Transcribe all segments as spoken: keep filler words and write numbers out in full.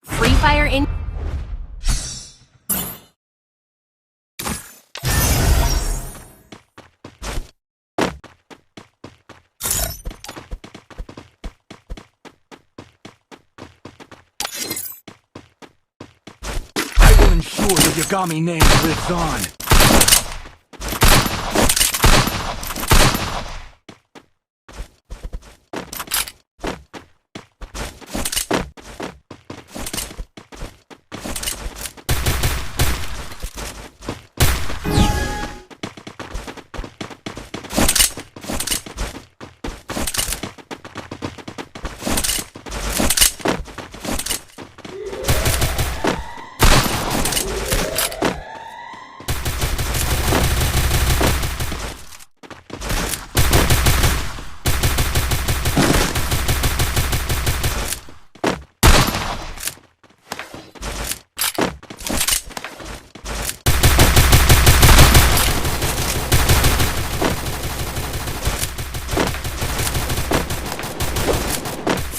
Free Fire in. I will ensure the Yagami name lives on.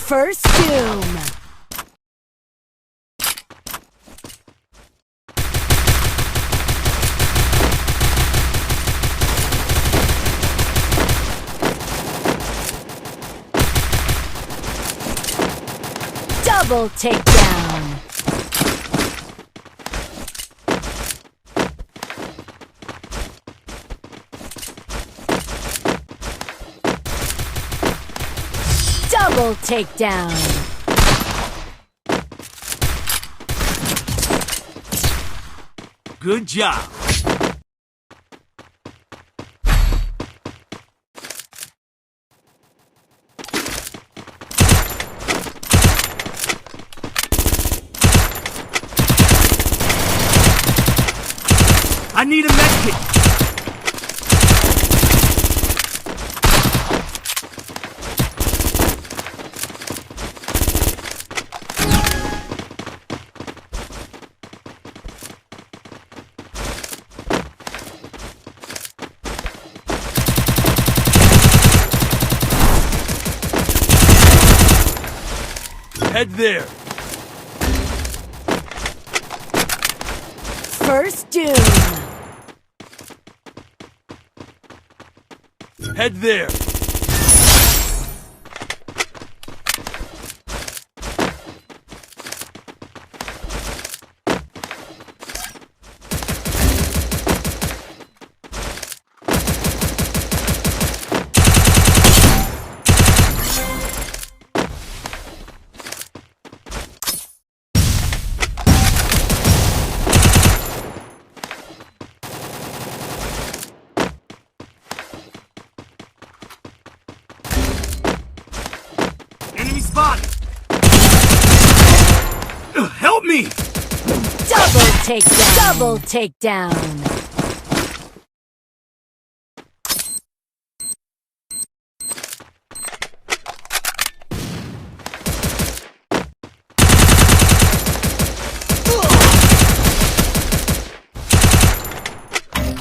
First Doom. Double takedown. Double takedown. Good job. I need a med kit. Head there. First Doom. Head there. Enemy spotted! Help me! Double takedown! Double takedown!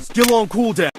Skill on cooldown.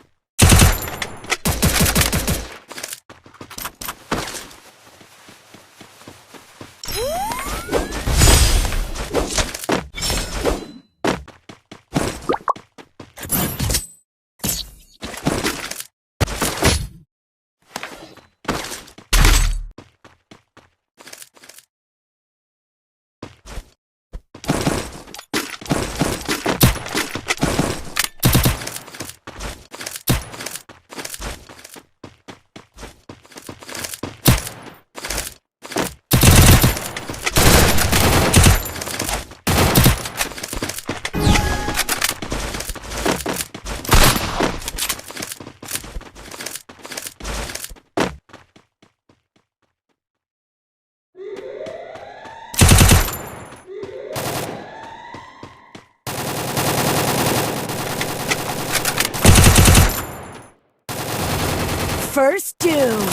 First Doom.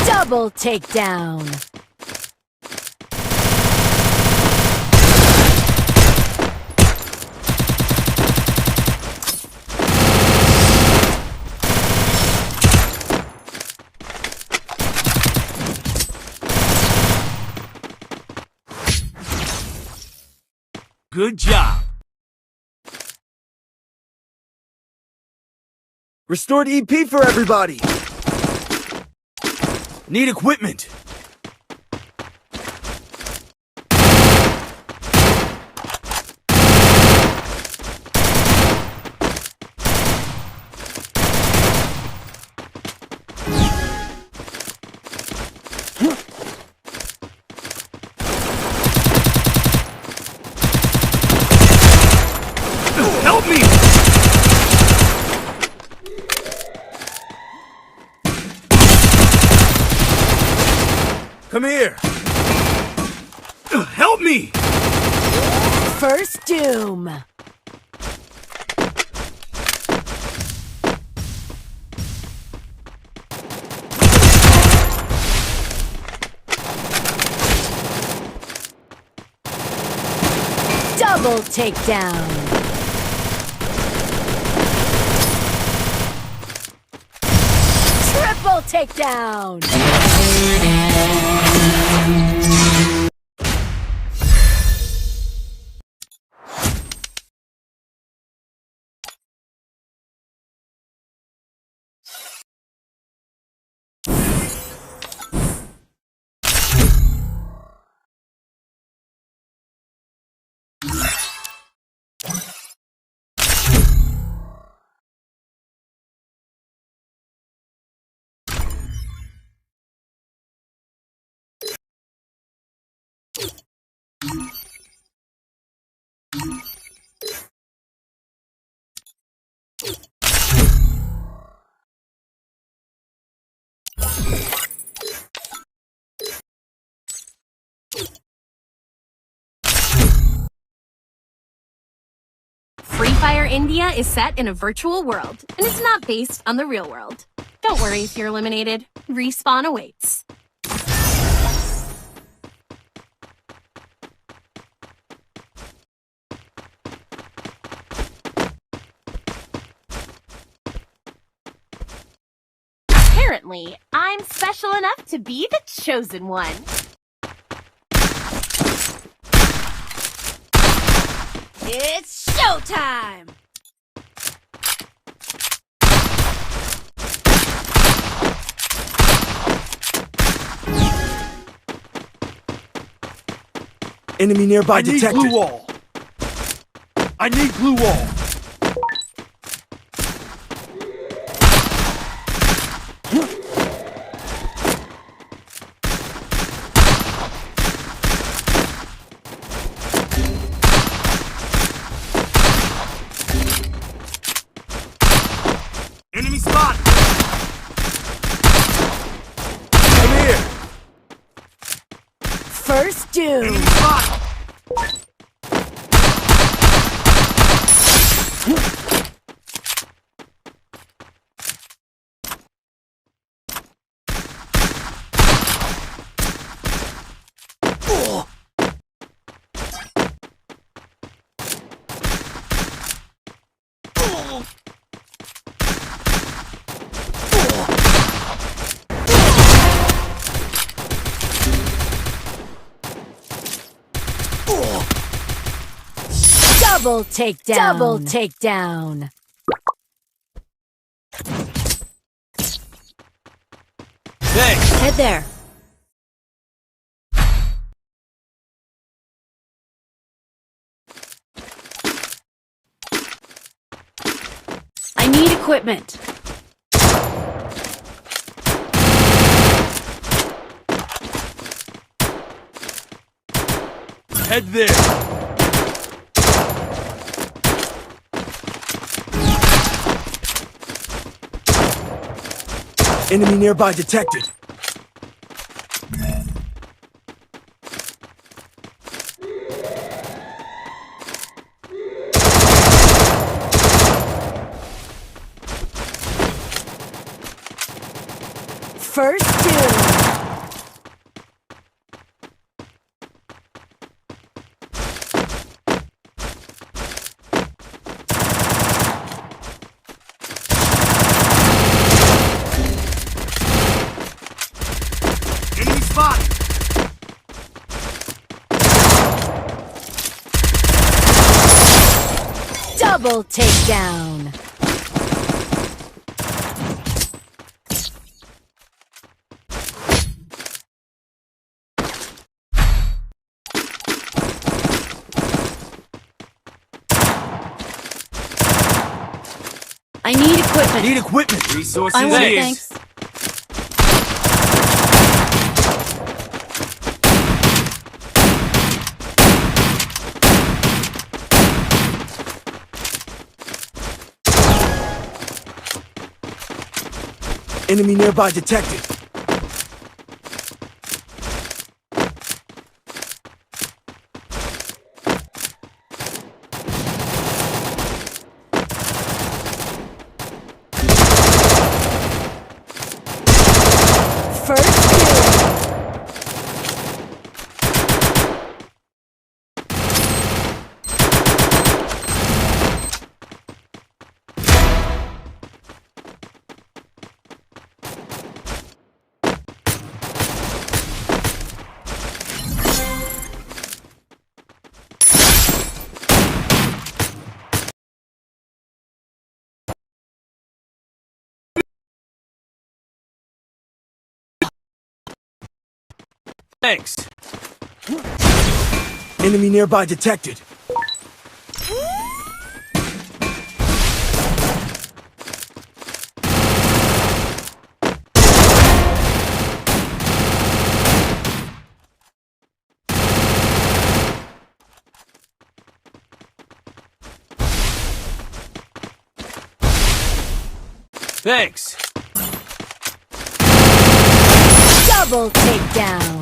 Double takedown. Good job. Restored E P for everybody. Need equipment. Help me! Come here! Help me! First Doom. Double takedown. Triple takedown. Free Fire India is set in a virtual world and is not based on the real world. Don't worry if you're eliminated. Respawn awaits. I'm special enough to be the chosen one. It's showtime! Enemy nearby I detected. Need glue wall. I need glue wall. Enemy spot. Come here. First doom. Enemy spot. Double takedown. Double takedown. Thanks. Head there. I need equipment. Head there. Enemy nearby detected. First doom. Enemy spotted! Double takedown! I need equipment. Need equipment. Resources. I want it, thanks. Enemy nearby detected. First kill. Thanks. Enemy nearby detected. Thanks. Double takedown.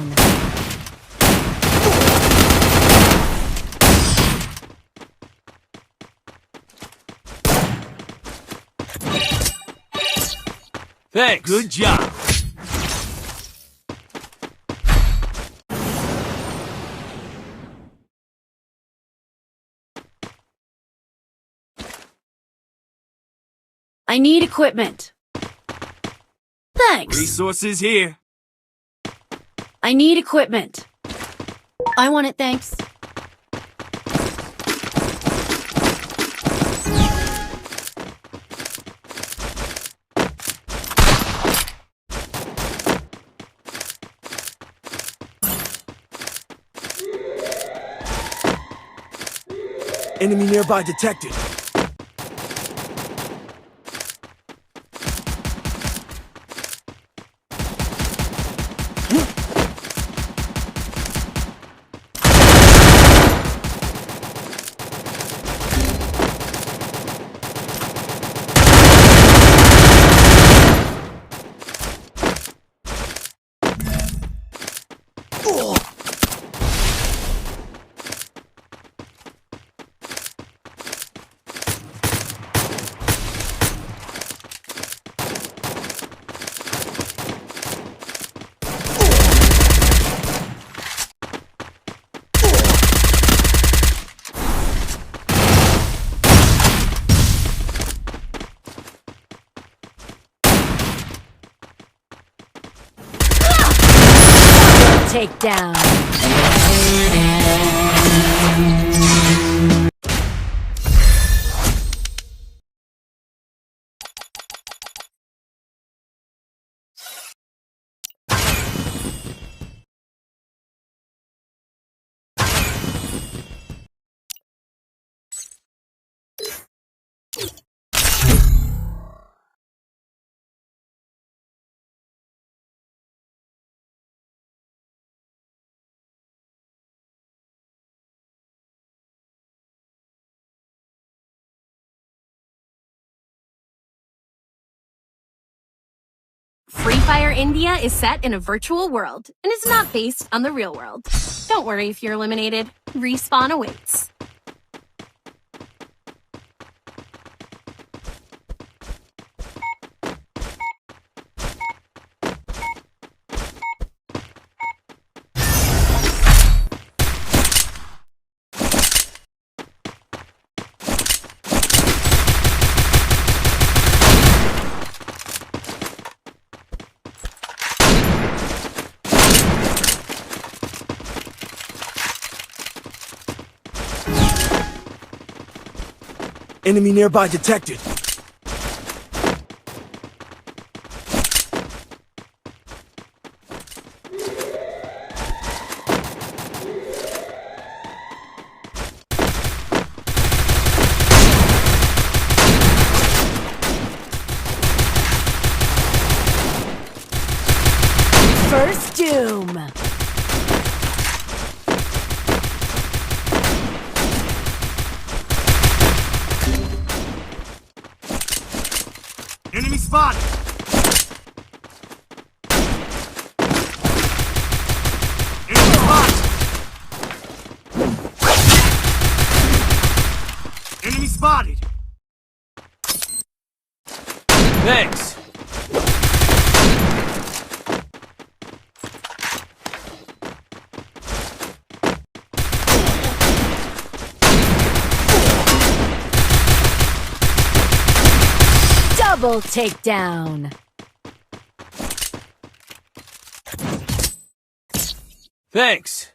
Thanks. Good job. I need equipment. Thanks. Resources here. I need equipment. I want it, thanks. Enemy nearby detected. Takedown. Free Fire India is set in a virtual world and is not based on the real world. Don't worry if you're eliminated. Respawn awaits. Enemy nearby detected. First Doom. Enemy spotted! Enemy spotted! Enemy spotted! Thanks. Double takedown. Thanks.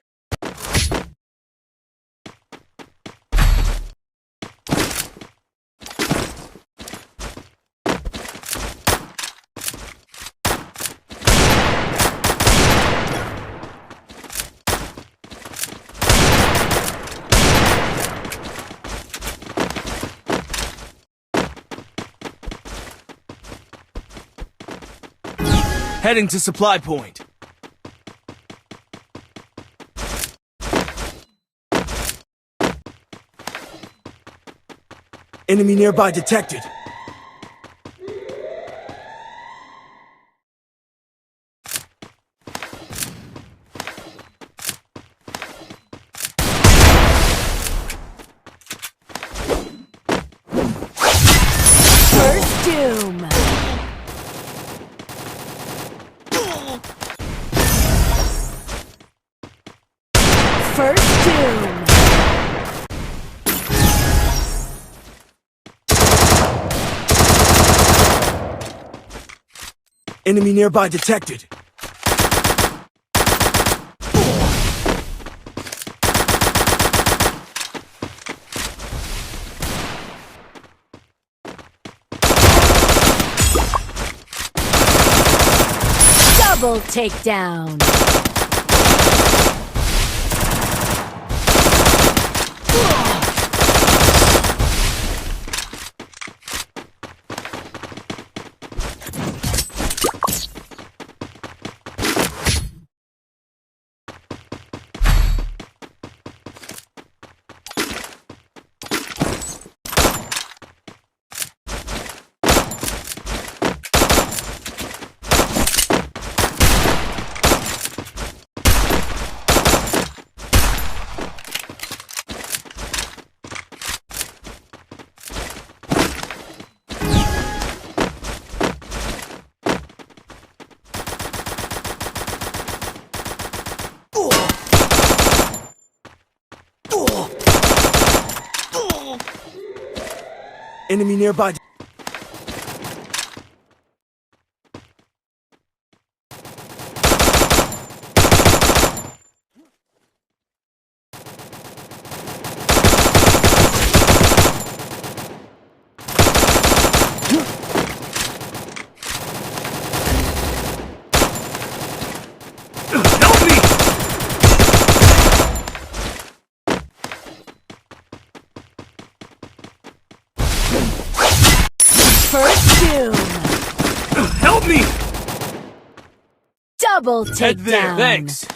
Heading to supply point. Enemy nearby detected. First Doom. First Doom. Enemy nearby detected. Double takedown. Enemy nearby. Help me! First doom. Help me! Double takedown. Thanks.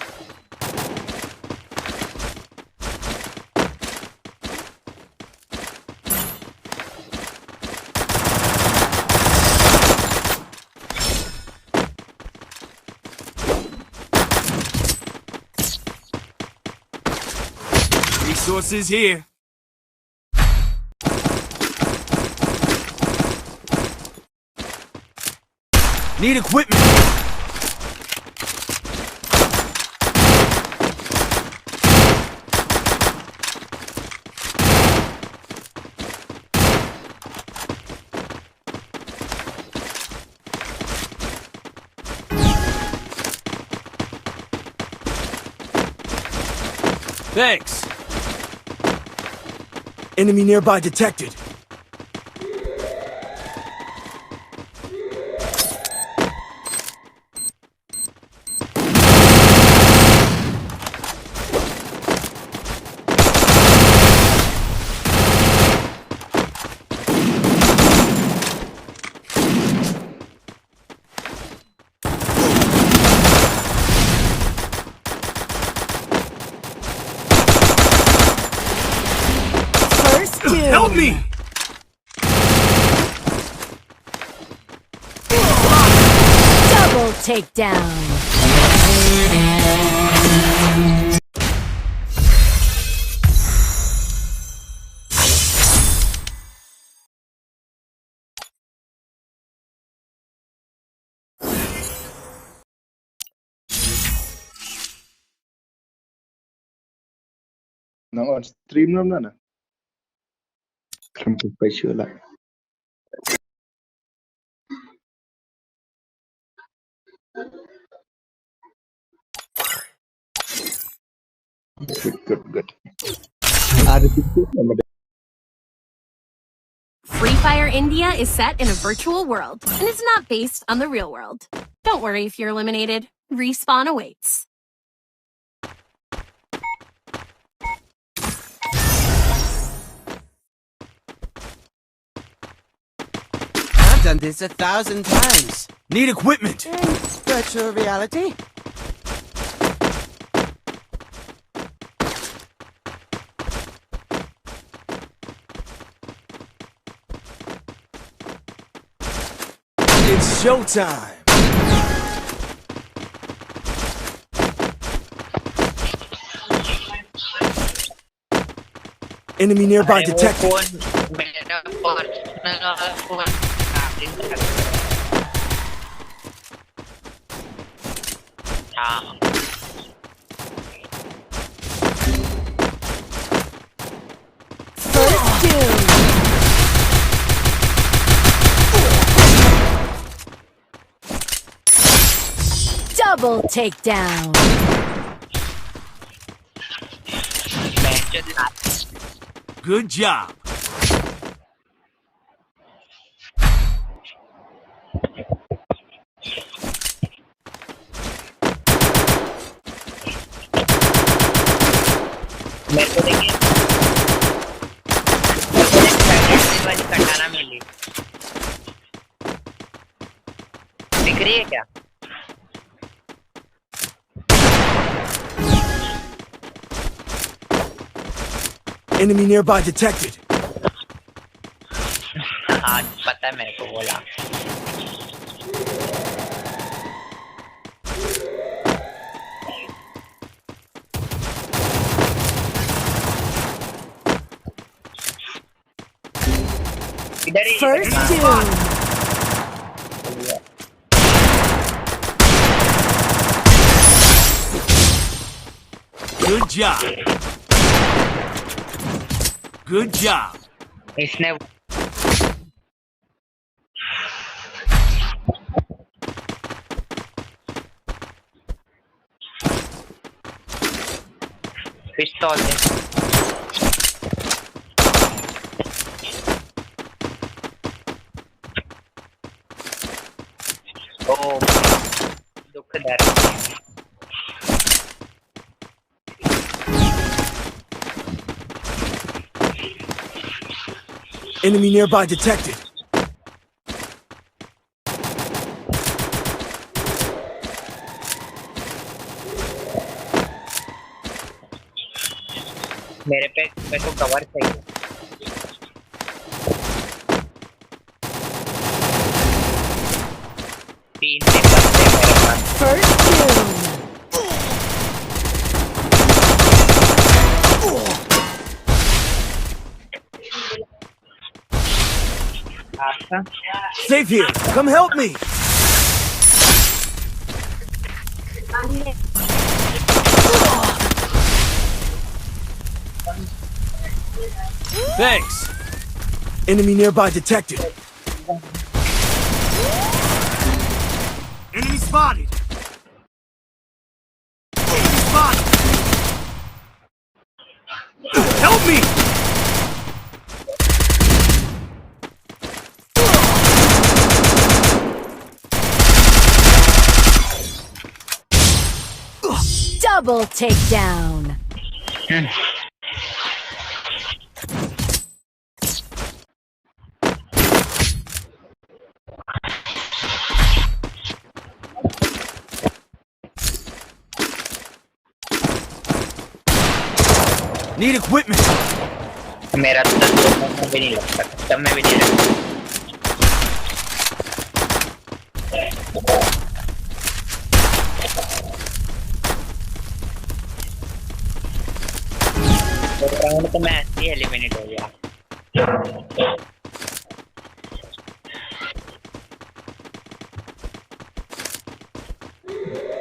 Resources here. Need equipment. Thanks. Enemy nearby detected. First doom. Help me! Double takedown. Nang on stream lam na na. Kram pai shu la. Good, good, good. Ada sikit nama dia. Free Fire India is set in a virtual world and is not based on the real world. Don't worry if you're eliminated. Respawn awaits. I've done this a thousand times. Need equipment. In virtual reality. It's showtime. Enemy nearby detected. First doom. Double takedown. Good job. मेरे को देखिए, मेरे को एक साइलेंट वाली कटाना मिली। दिख रही है क्या? Enemy nearby detected. हाँ, पता है मेरे को बोला। इधर ही, इधर First ही। doom. Good job. Good job. इसने पिस्तौल दे। ओ, दुखदायक। Enemy nearby detected. मेरे पे, मेरे को कवर चाहिए। तीन तीन बंदे हैं मेरे पास। First doom. आपका Safe here. Come help me. Thanks. Enemy nearby detected. Enemy spotted. Enemy spotted. Help me. Double takedown. Need equipment. मेरा तो दस में भी नहीं लगता, कस्टम में भी नहीं लगता। राउंड तो मैं ऐसे ही एलिमिनेट हो गया।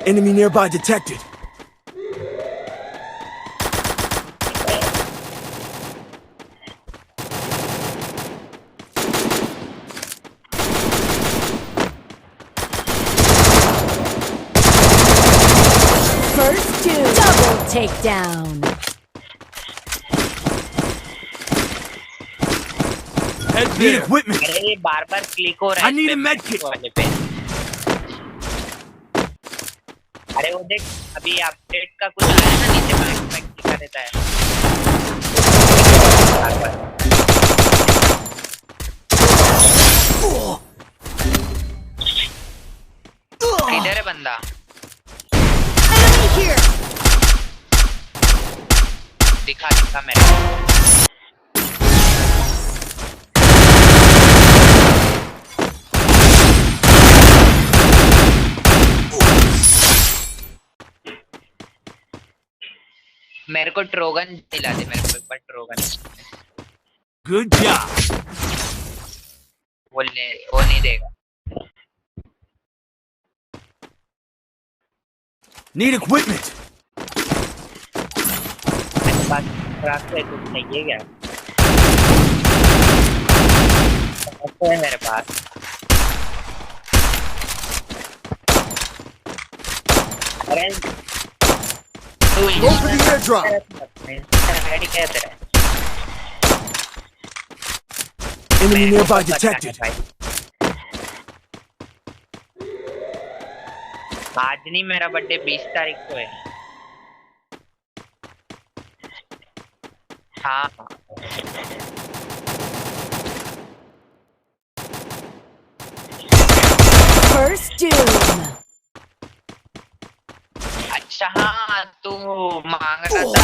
Enemy nearby detected. First doom. Double takedown. Need equipment. अरे ये बार बार क्लिक हो रहा है I need a इस पे med kit. वाले पे। अरे वो देख, अभी अपडेट का कुछ आया ना नीचे, बैक बैक दिखा देता है। बार बार। किधर है बंदा? Enemy here. दिखा दिखा मेरे को। मेरे को ट्रोगन दिला दे, मेरे को एक बार ट्रोगन। Good job. वो ले, वो नहीं देगा। Need equipment. मेरे पास ट्रक है, कुछ नहीं है क्या? ट्रक तो है मेरे पास। Guys, तू Go for the Insta airdrop. Insta आईडी क्या है तेरा? Enemy मैं nearby बहुत detected. अच्छा है भाई। आज नहीं, मेरा बर्थडे बीस तारीख को है। हाँ। First doom. अच्छा, हाँ, तू मांग रहा था।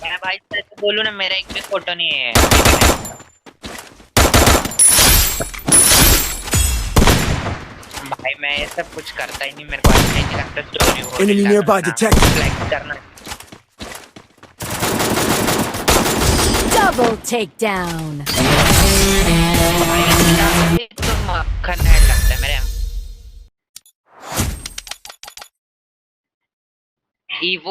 मैं भाई से तो बोलूँ ना, मेरा एक भी फोटो नहीं है। भाई, मैं ये सब कुछ करता ही नहीं, मेरे को अच्छा ही नहीं लगता स्टोरी वो Enemy nearby detected. फ्लेक्स करना। Double takedown. भाई, तो मक्खन हेड लगता है मेरे। Evo.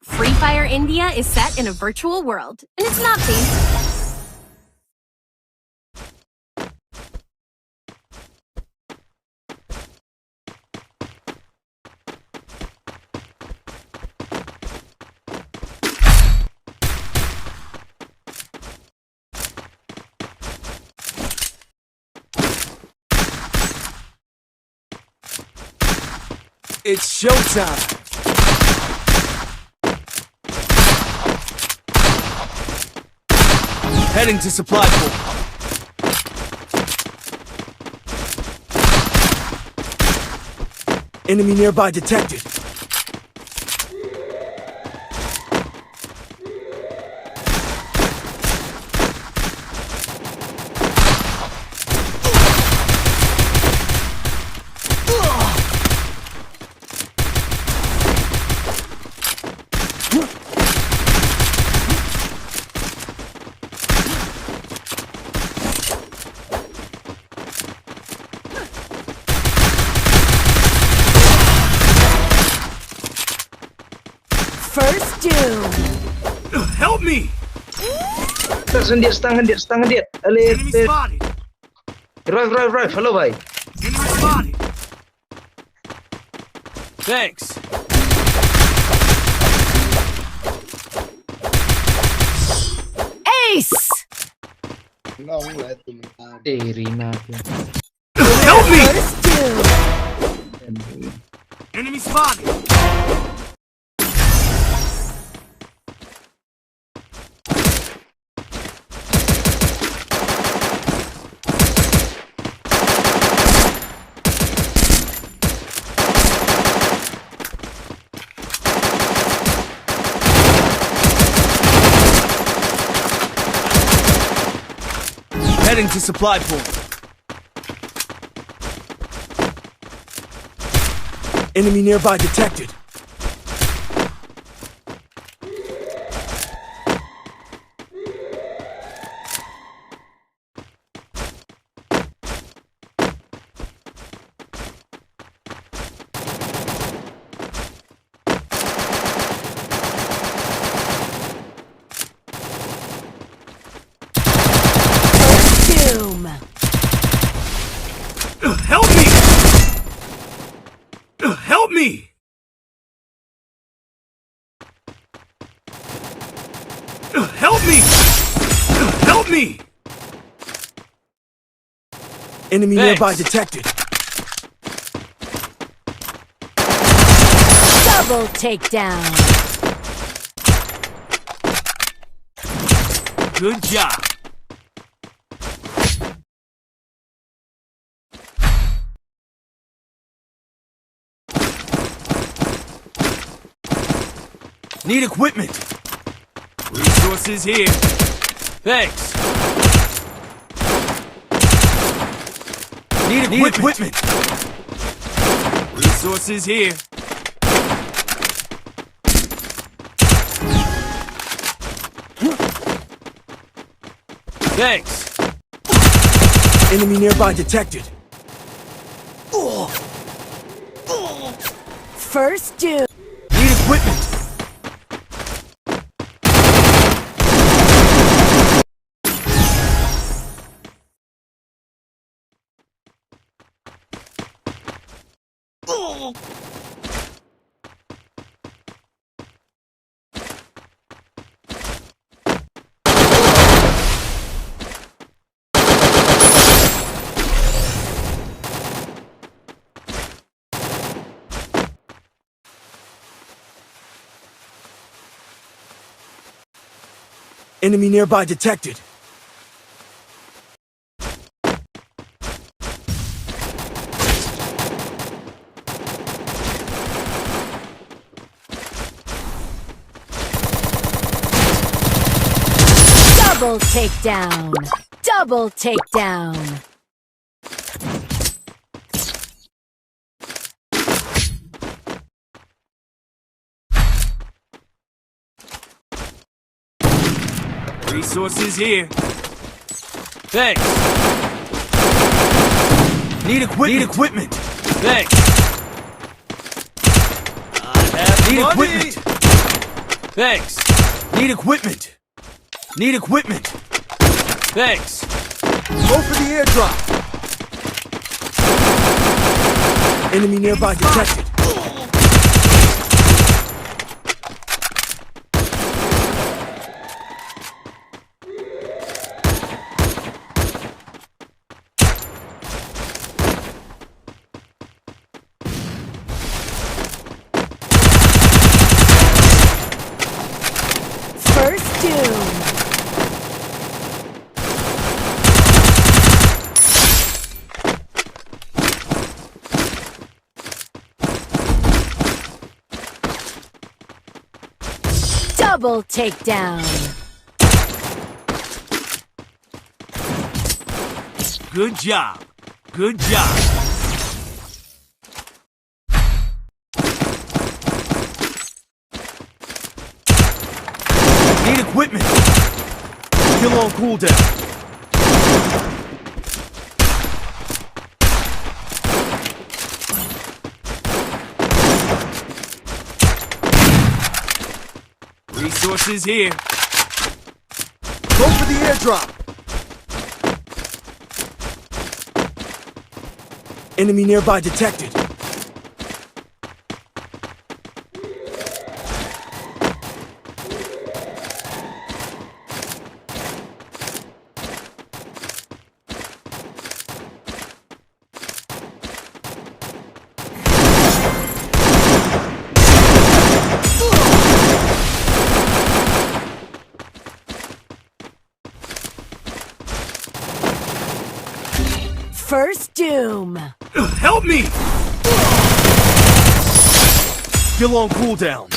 Free Fire India is set in a virtual world, and it's not safe. It's showtime. Heading to supply point. Enemy nearby detected. First doom. Help me! Stang hadit, stang hadit, stang hadit. Ale, enemy spotted. Revive, revive, revive. Hello, bhai. Enemy spotted. Thanks. Ace! Teri na. Help me! First doom. Enemy spotted. Heading to supply point. Enemy nearby detected. Doom. Help me! Help me! Help me! Help me! Enemy nearby detected. Double takedown. Good job. Need equipment. Resources here. Thanks. Need equipment. Need equipment. Resources here. Thanks. Enemy nearby detected. First doom. Need equipment. Enemy nearby detected. Double takedown. Double takedown. Resources here. Thanks. Need equipment. Need equipment. Thanks. I have need money. Equipment. Thanks. Need equipment. Need equipment. Thanks. Go for the airdrop. Enemy nearby detected. First doom. Double takedown. Good job. Good job. Need equipment. Skill on cooldown. Resources here. Go for the airdrop. Enemy nearby detected. First doom. Help me! Still on cooldown.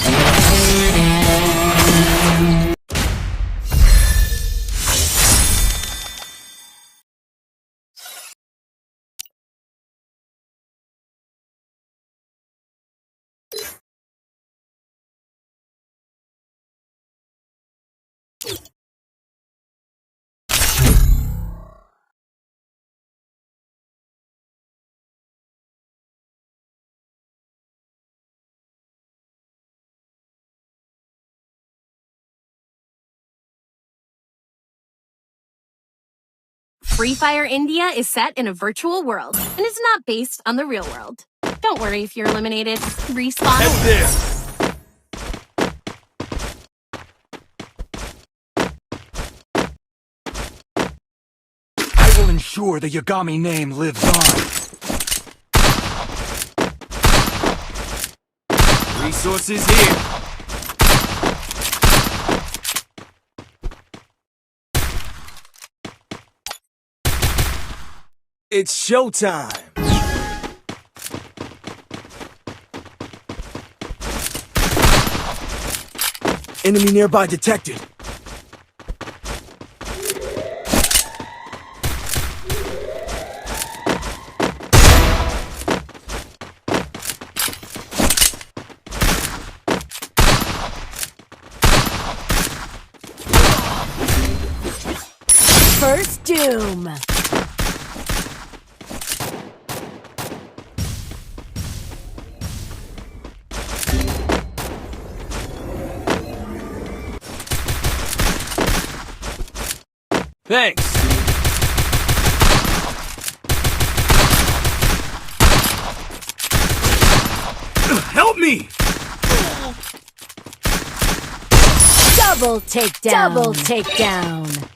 Free Fire India is set in a virtual world and is not based on the real world. Don't worry if you're eliminated. Respawn. Head there. I will ensure the Yagami name lives on. Resources here. It's showtime! Enemy nearby detected. First Doom. Thanks. Help me! Double takedown. Double takedown.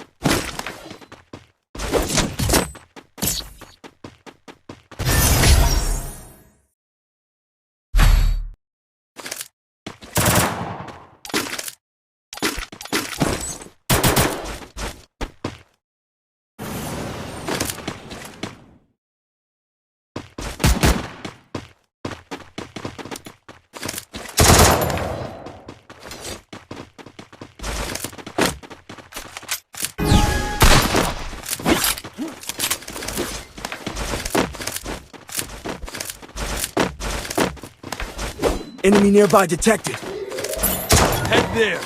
Enemy nearby detected. Head there.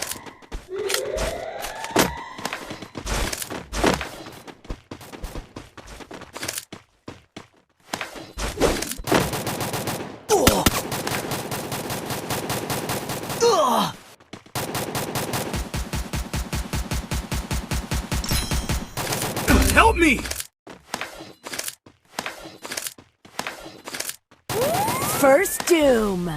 Help me! First Doom.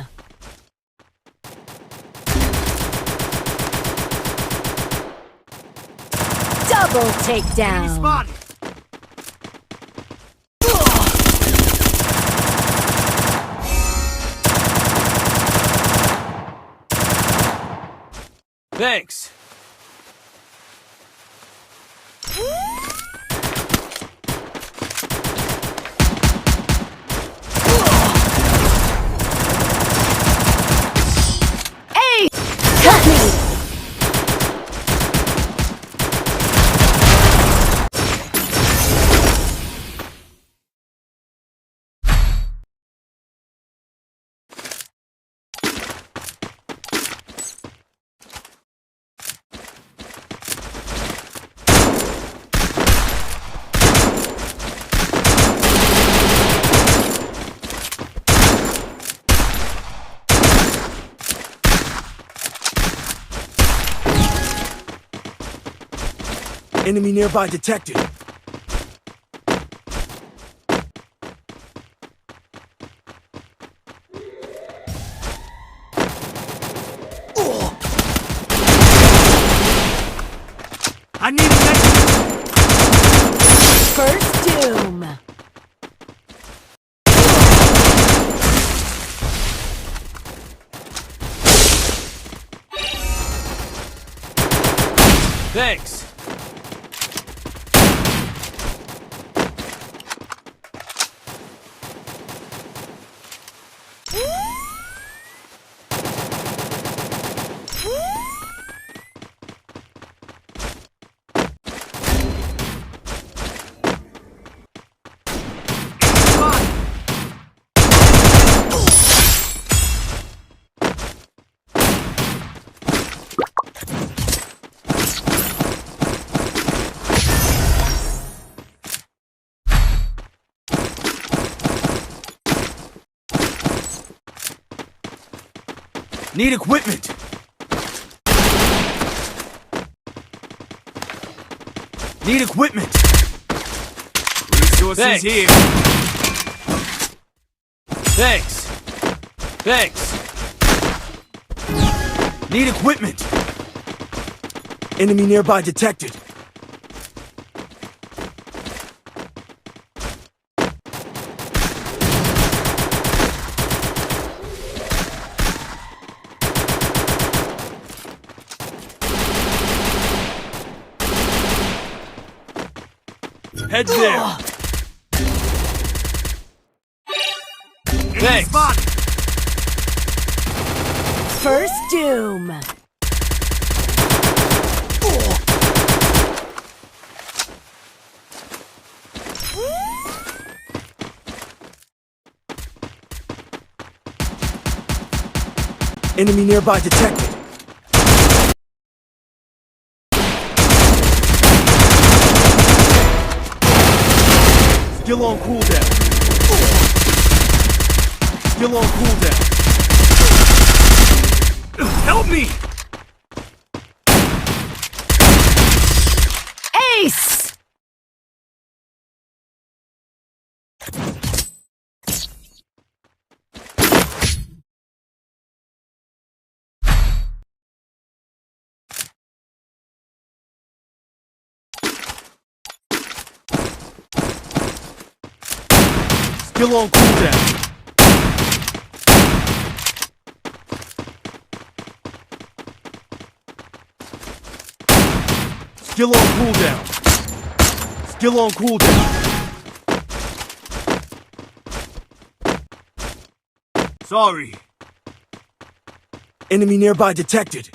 Double takedown. Enemy spotted. Thanks. Hey! Cut me! Enemy nearby detected. I need a med- First Doom. Thanks. Need equipment. Need equipment. Thanks. Here. Thanks. Thanks. Need equipment. Enemy nearby detected. Head there. Thanks. First doom. Enemy nearby detected. Skill on cooldown. Skill on cooldown. Help me! Ace! Skill on cooldown. Skill on cooldown. Skill on cooldown. Sorry. Enemy nearby detected.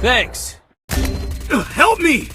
Thanks. Help me!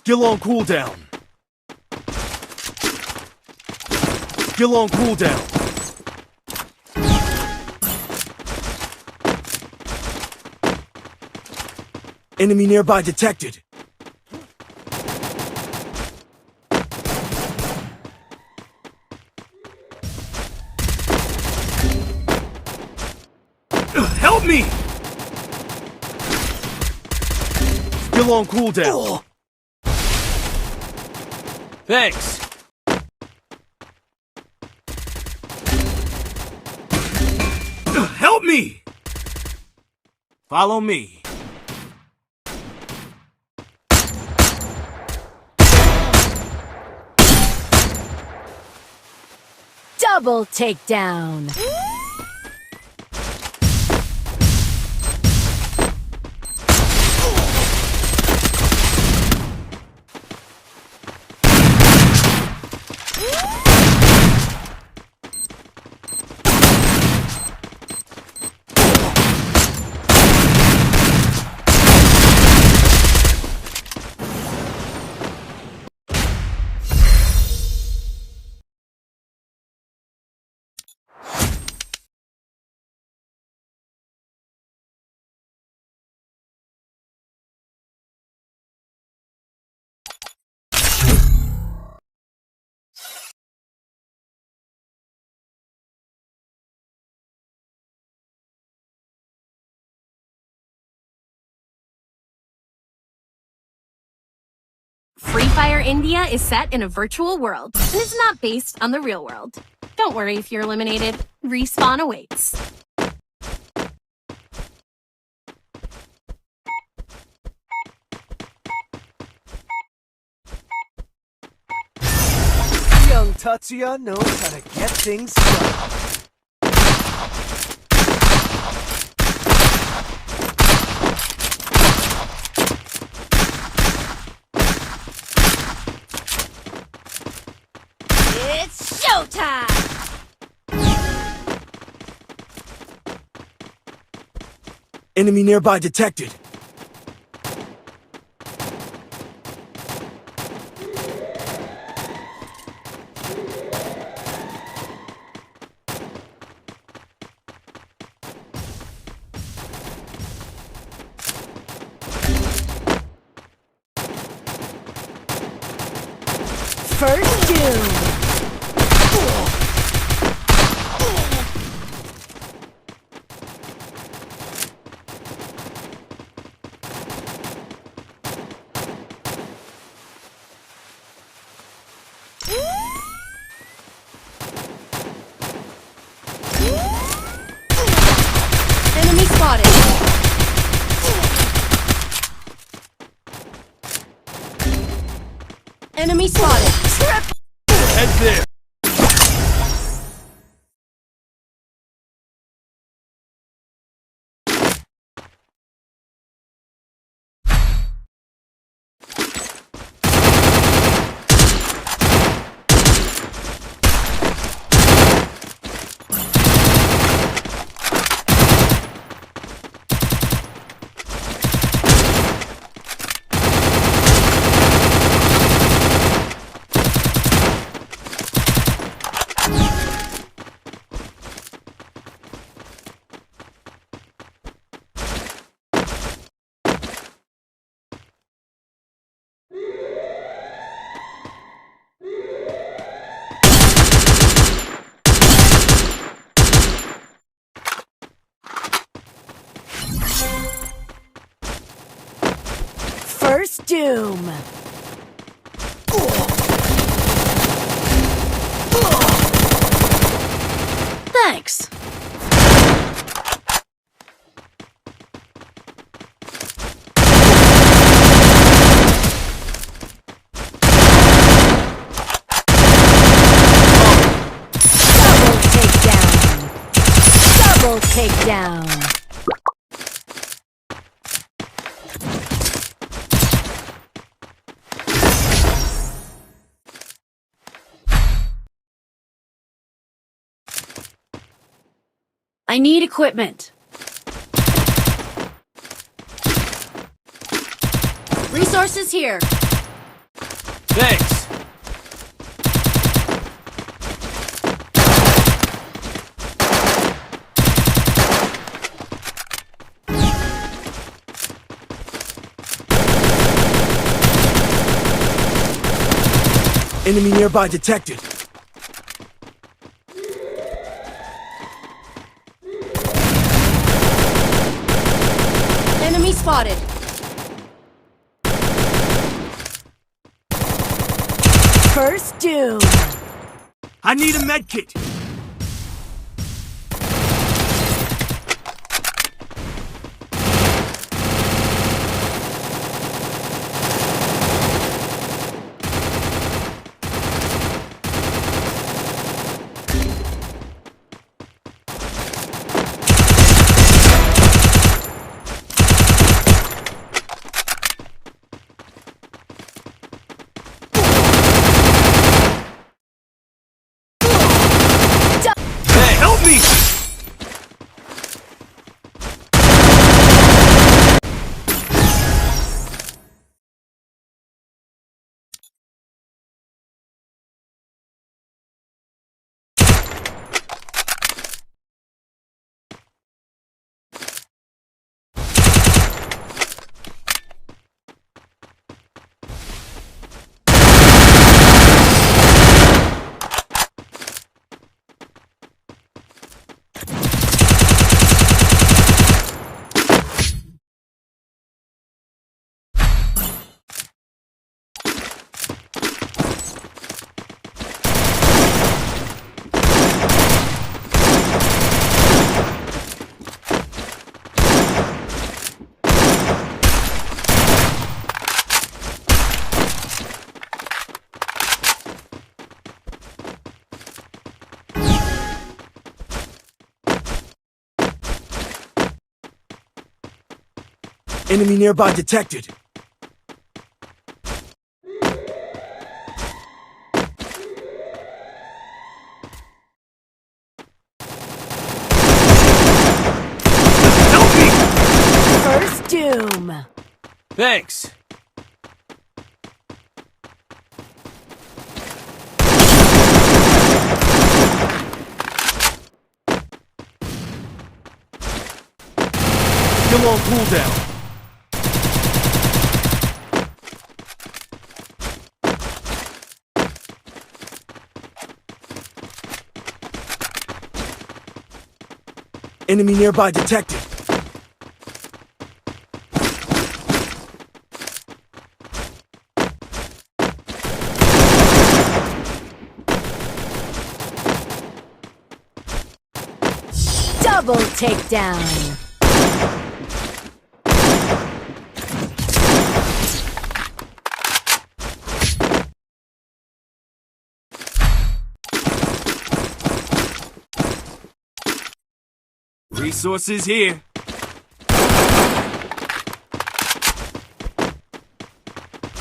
Skill on cooldown. Skill on cooldown. Enemy nearby detected. Help me! Skill on cooldown. Thanks. Help me! Follow me. Double takedown. Fire India is set in a virtual world and is not based on the real world. Don't worry if you're eliminated. Respawn awaits. Young Tatsuya knows how to get things done. It's showtime! Enemy nearby detected. First Doom! Enemy spotted. Trip. Head there. First Doom. Thanks. Double takedown. Double takedown. I need equipment. Resources here. Thanks. Enemy nearby detected. Enemy spotted. First Doom. I need a medkit. Enemy nearby detected. Help me! First doom. Thanks. Kill on cooldown. Enemy nearby detected. Double takedown. Resources here.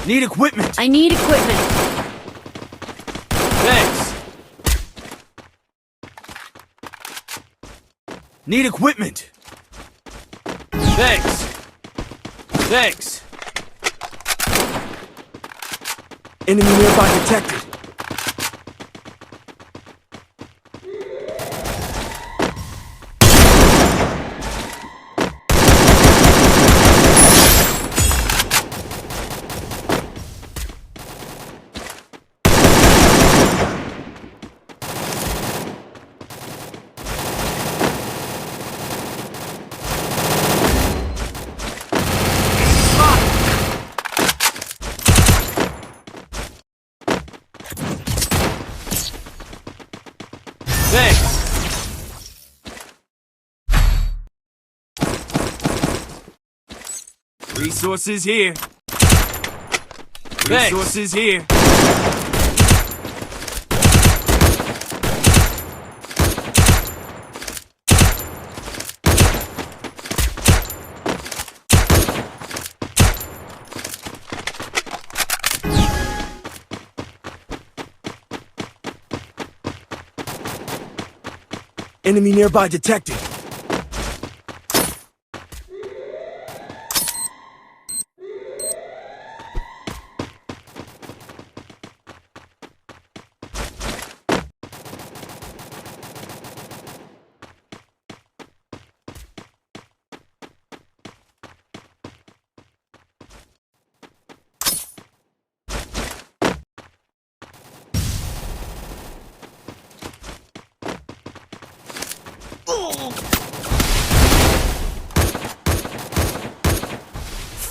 Need equipment. I need equipment. Thanks. Need equipment. Thanks. Thanks. Enemy nearby detected. Thanks. Resources here. Thanks. Resources here. Enemy nearby detected.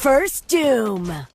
First Doom.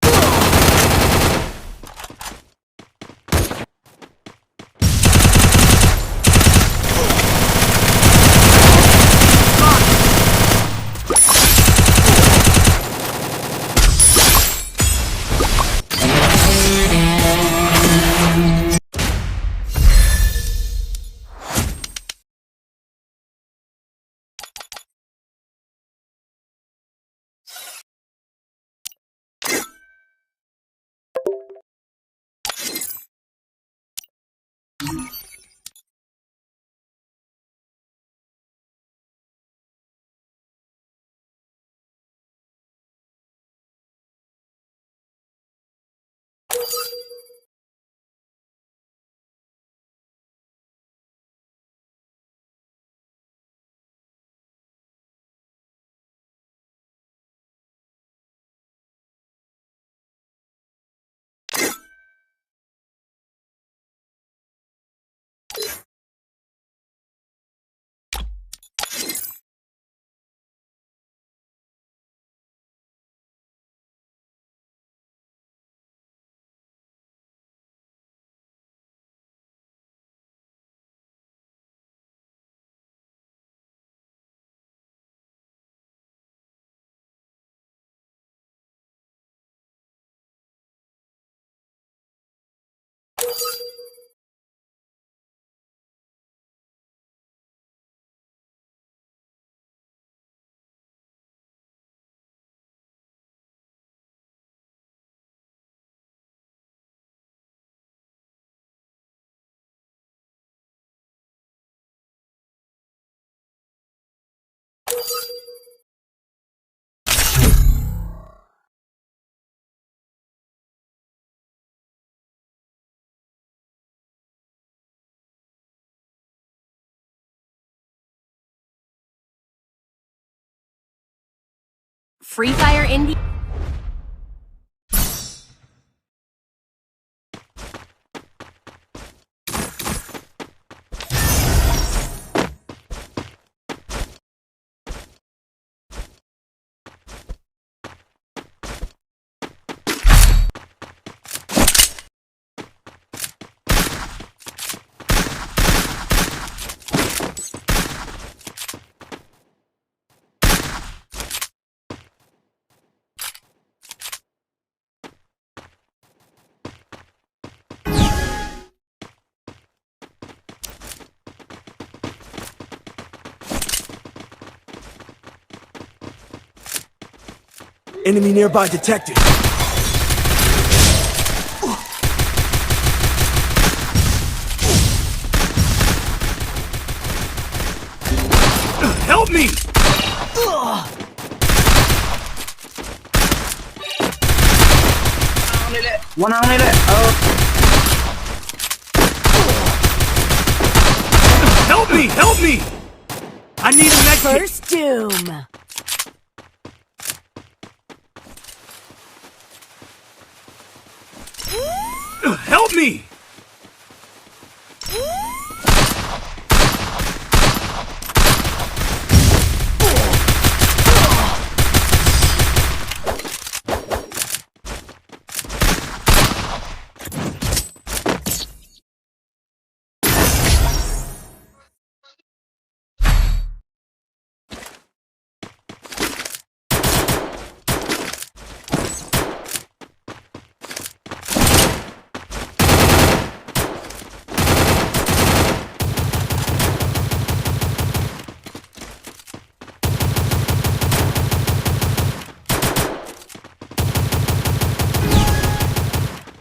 Free Fire Indie. Enemy nearby detected. Help me! One on it. Oh. Help me! Help me! I need a med kit. First doom. Help me!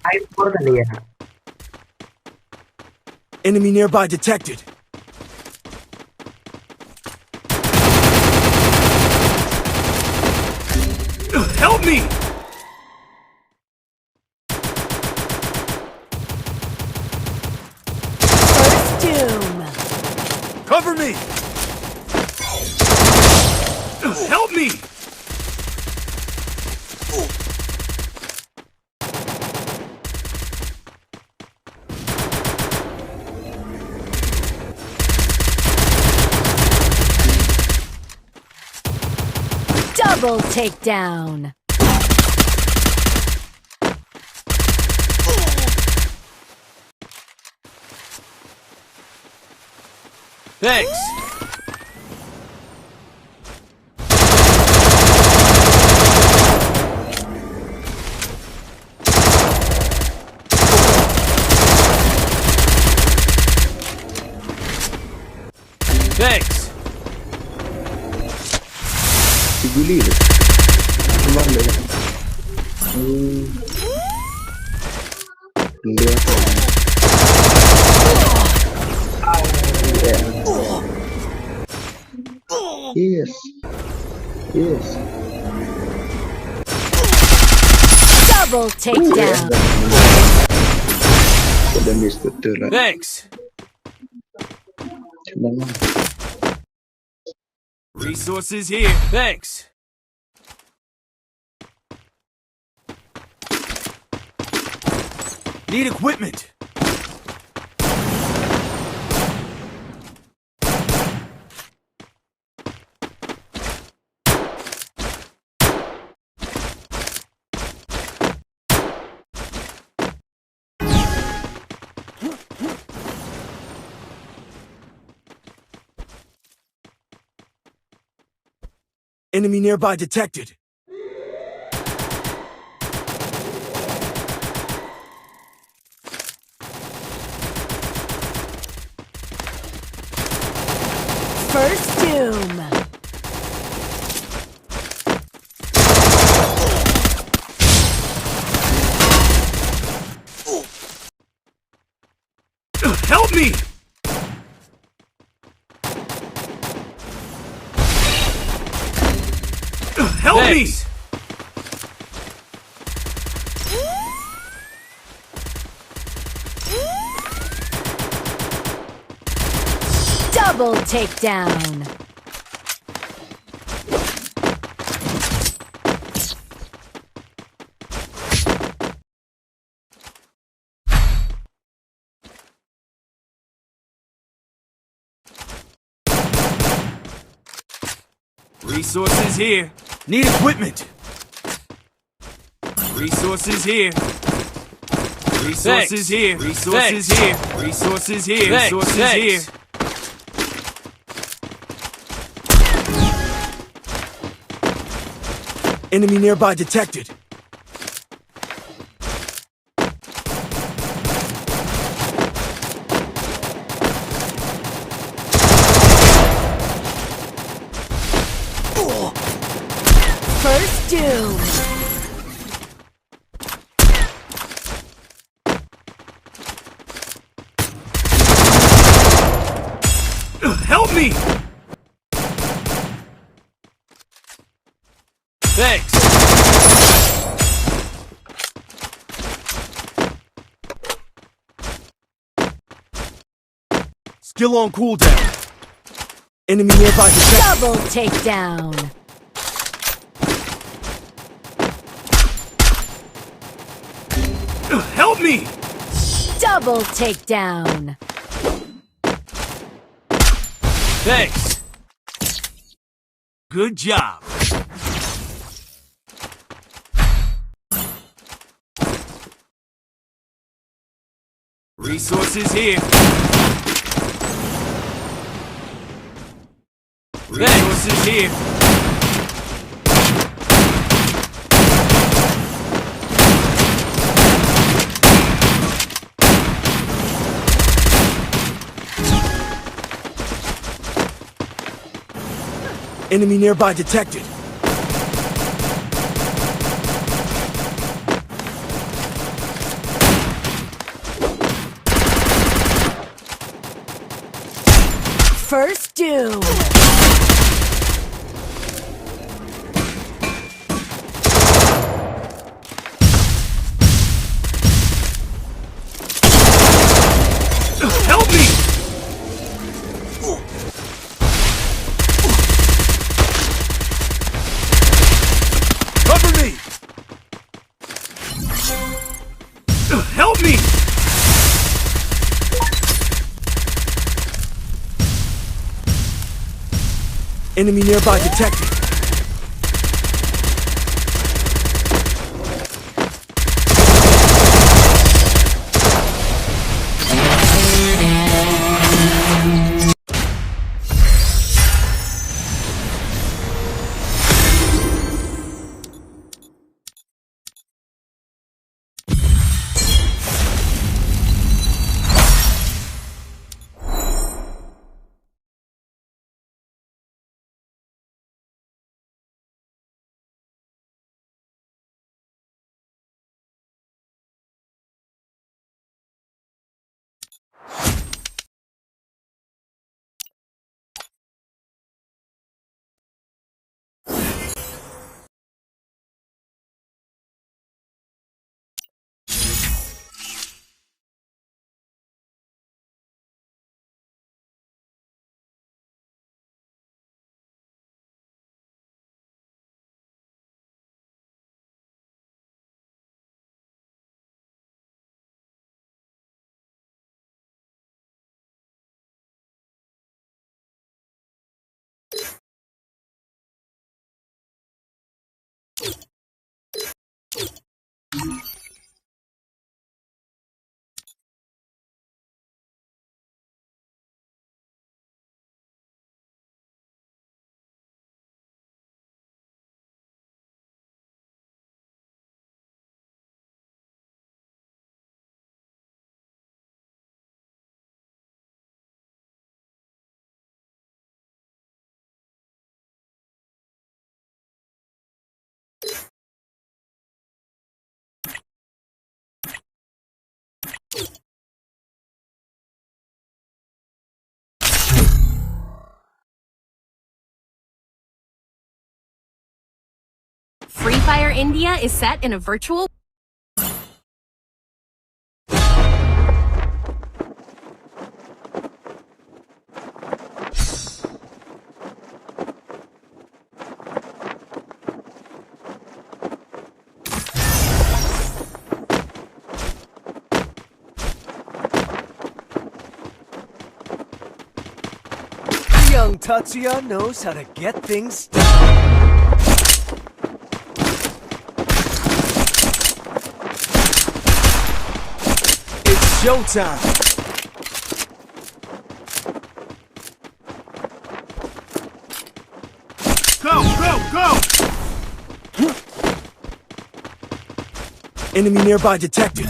Ai por kali ya. Enemy nearby detected. Help me! First doom. Cover me! Help me! Double takedown. Thanks. Thanks. Guli tu. Cuma dia. Hmm. Dia. Yes. Yes. Double takedown. Thanks. Resources here. Thanks. Need equipment. Enemy nearby detected. First doom. Help me! Help me! Thanks. Double takedown. Resources here. Need equipment. Resources here. Resources here. Resources here. Resources here. Resources here. Enemy nearby detected. First doom. Help me! Thanks. Skill on cooldown. Enemy nearby detected. Double takedown. Help me! Double takedown. Thanks. Good job. Resources here. Resources here. Enemy nearby detected. First doom. Help me! Cover me! Help me! Enemy nearby detected. Free Fire India is set in a virtual Young Tatsuya knows how to get things done. Showtime. Go, go, go! Enemy nearby detected.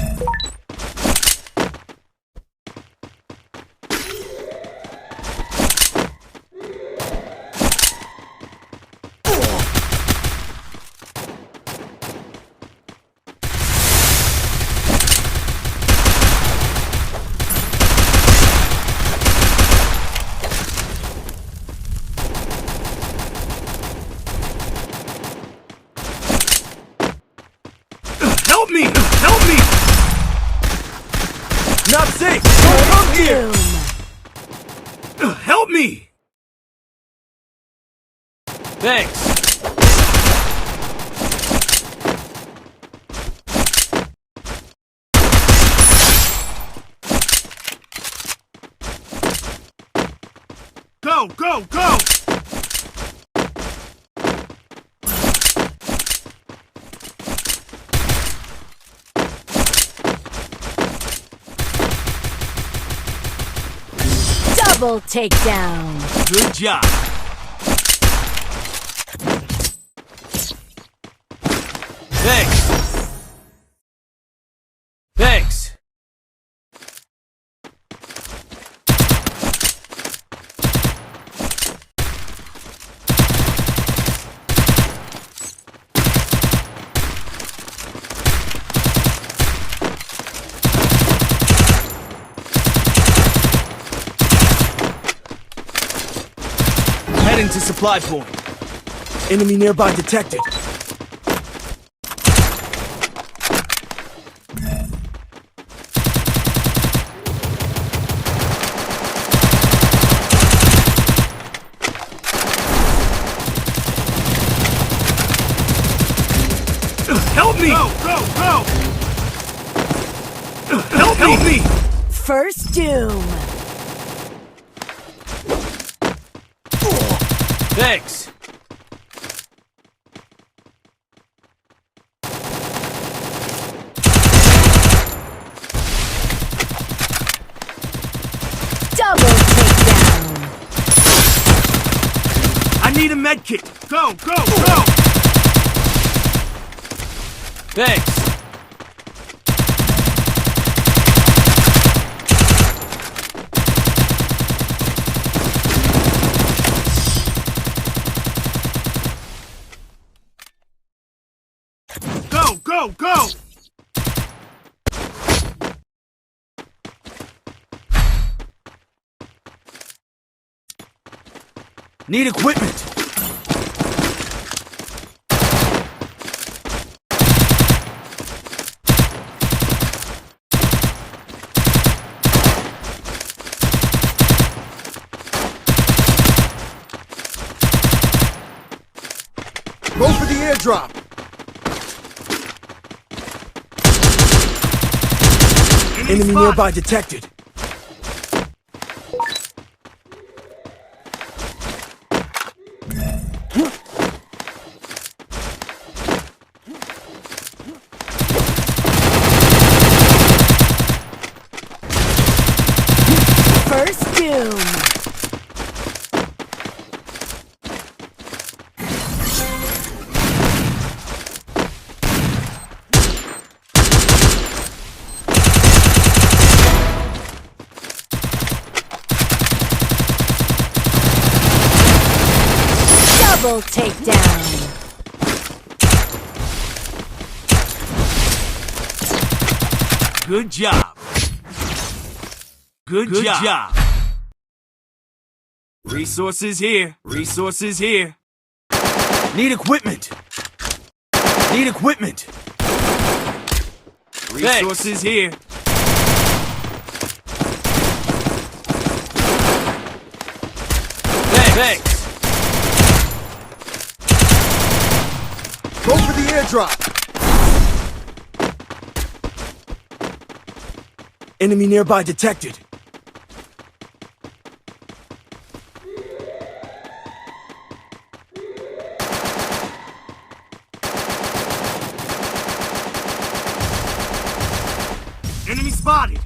Help me! Help me! Not safe! Don't come here! Help me! Thanks. Go, go, go! Double takedown. Good job. Thanks. Thanks. Heading to supply point. Enemy nearby detected. Help me! Go, go, go! Help me! First Doom. Thanks. Double takedown. I need a med kit. Go, go, go! Thanks. Go, go, go! Need equipment. Go for the airdrop. Enemy nearby detected. First Doom. Double takedown. Good job. Good, good job. Job. Resources here. Resources here. Need equipment. Need equipment. Resources here. Thanks. Thanks. Go for the airdrop. Enemy nearby detected. Enemy spotted.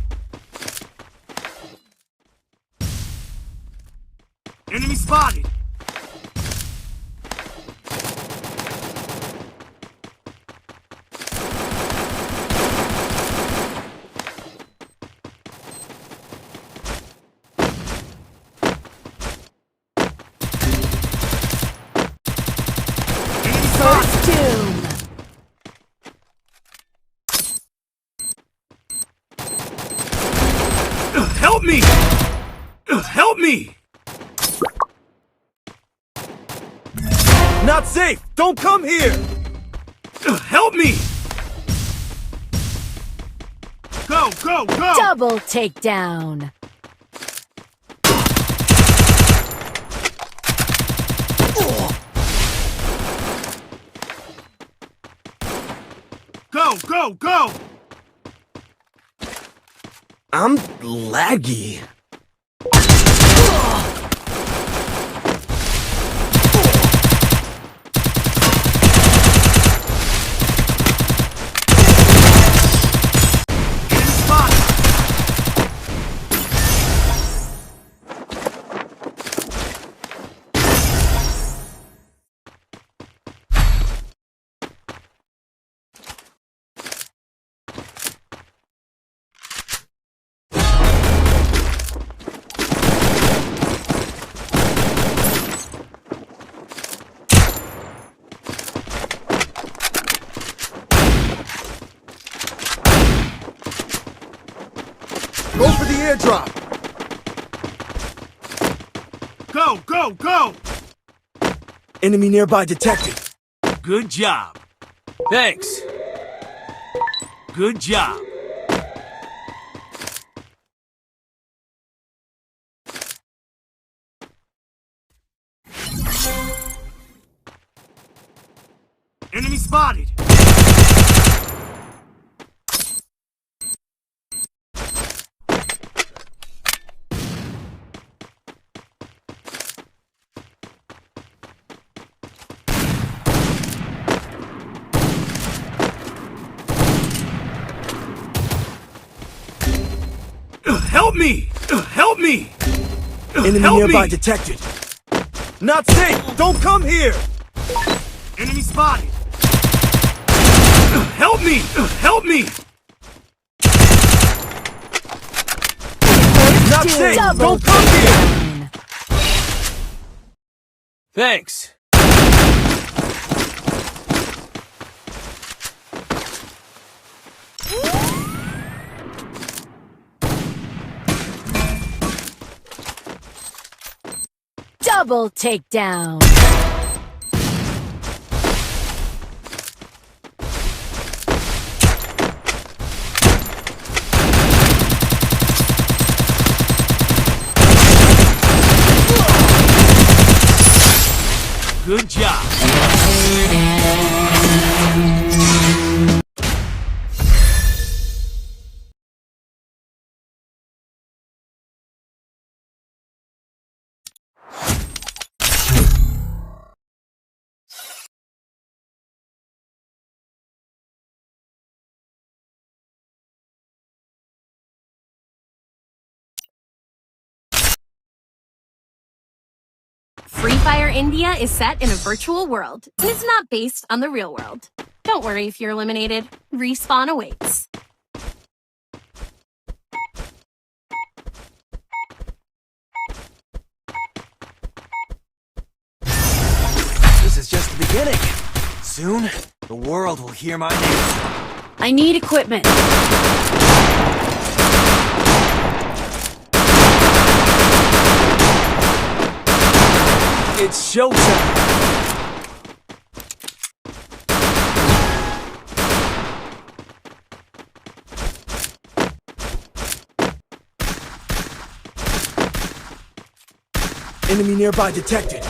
Me! Help me! Not safe! Don't come here! Help me! Go, go, go! Double takedown. Go, go, go! I'm laggy. Go for the airdrop. Go, go, go! Enemy nearby detected. Good job. Thanks. Good job. Enemy spotted. Help me! Help me! Enemy Help nearby me! Detected. Not safe! Don't come here! Enemy spotted! Help me! Help me! Not safe! Double Don't come here! Thanks. Double takedown. Good job. Free Fire India is set in a virtual world and is not based on the real world. Don't worry if you're eliminated. Respawn awaits. This is just the beginning. Soon, the world will hear my name. I need equipment. It's showtime. Enemy nearby detected.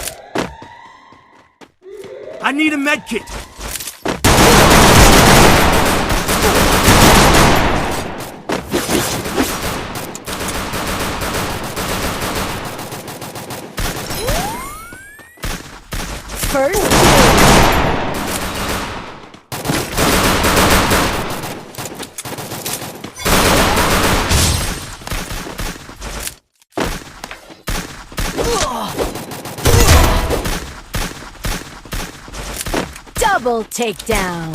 I need a med kit. First Double takedown.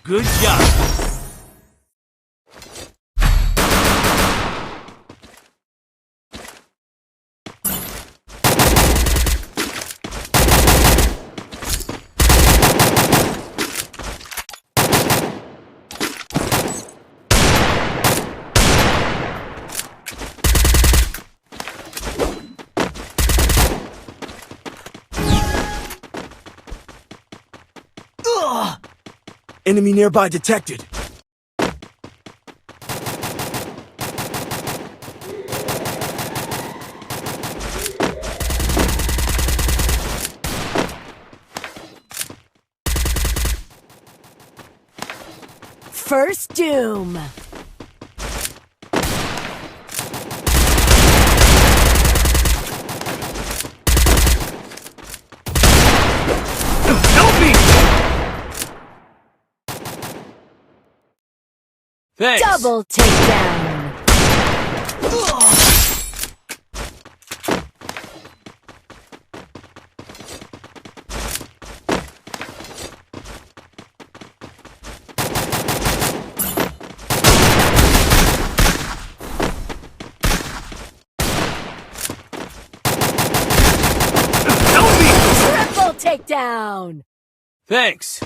Good job. Enemy nearby detected. First Doom. Help me! Thanks. Double takedown. Help me! Triple takedown. Thanks.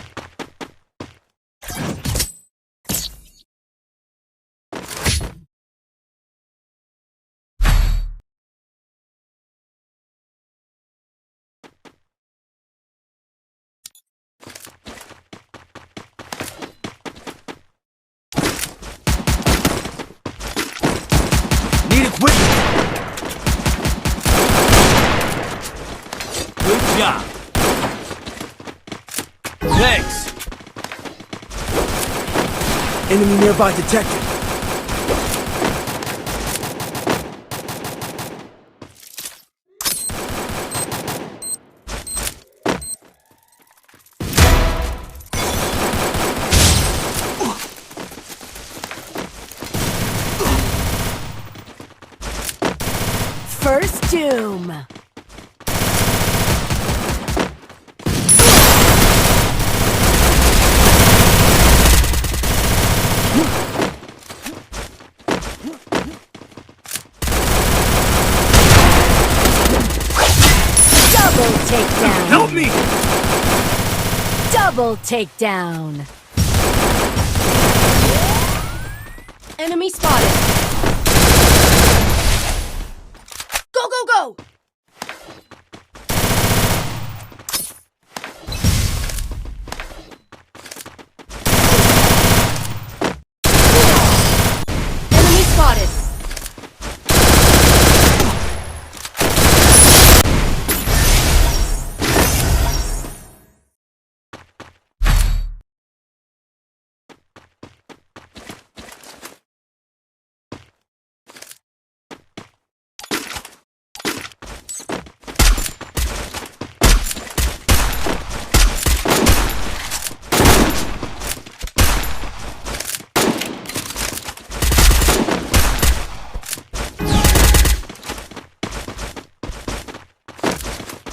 Need equipment. Good job. Thanks. Enemy nearby detected. First Doom. Double takedown. Help me! Double takedown. Enemy spotted. Go, go, go! Enemy spotted.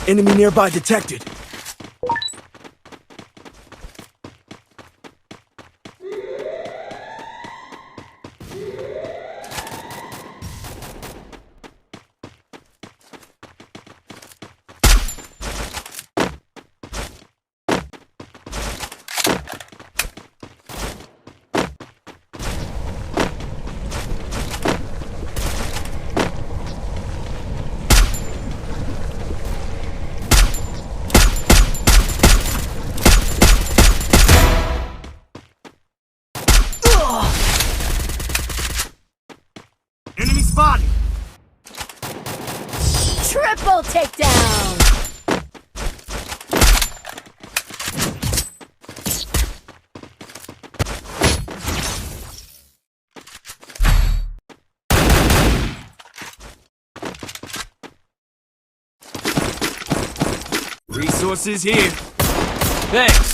Enemy nearby detected. Enemy spotted! Triple takedown! Resources here. Thanks.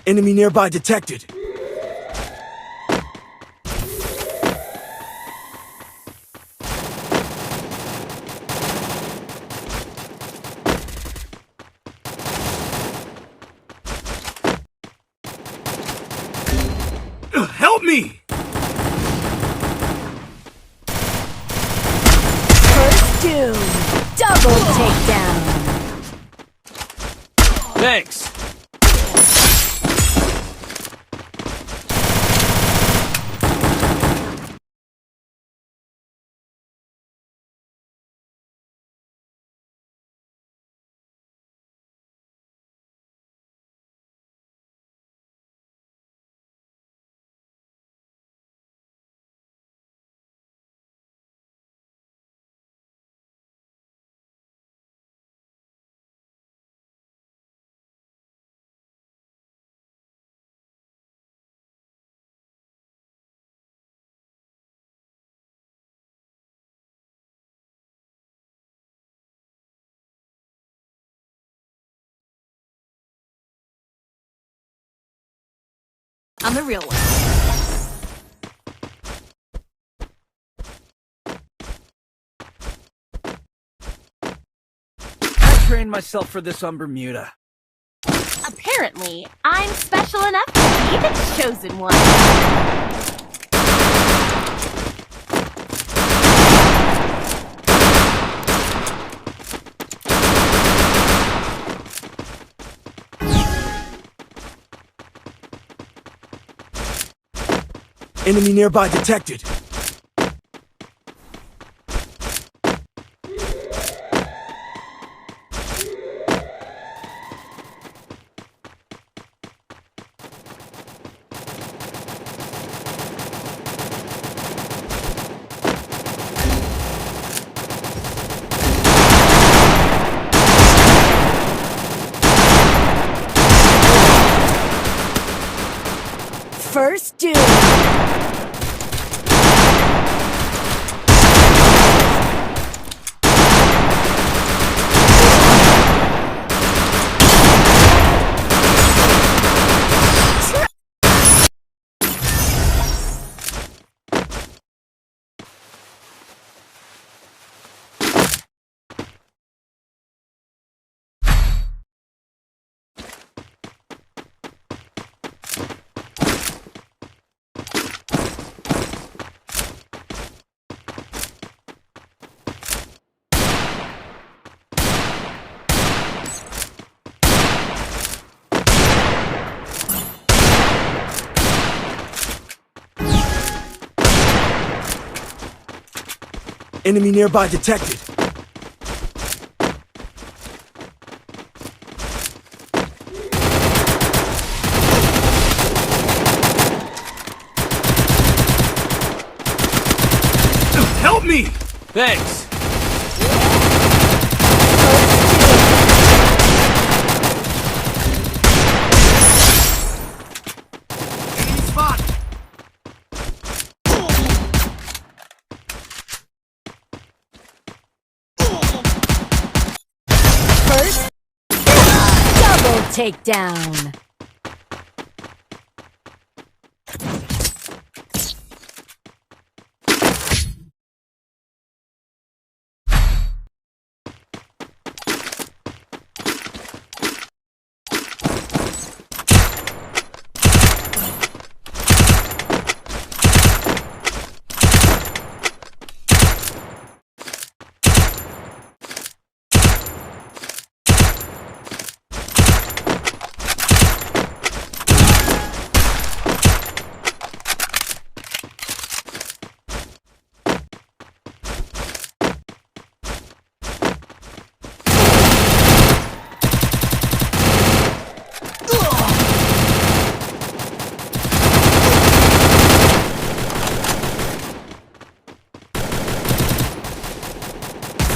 Enemy nearby detected. Help me! First Doom. Double takedown. Thanks. I'm the real one. I trained myself for this on Bermuda. Apparently, I'm special enough to be the chosen one. Enemy nearby detected. First Doom. Enemy nearby detected. Help me! Thanks. Enemy spotted. First, double takedown.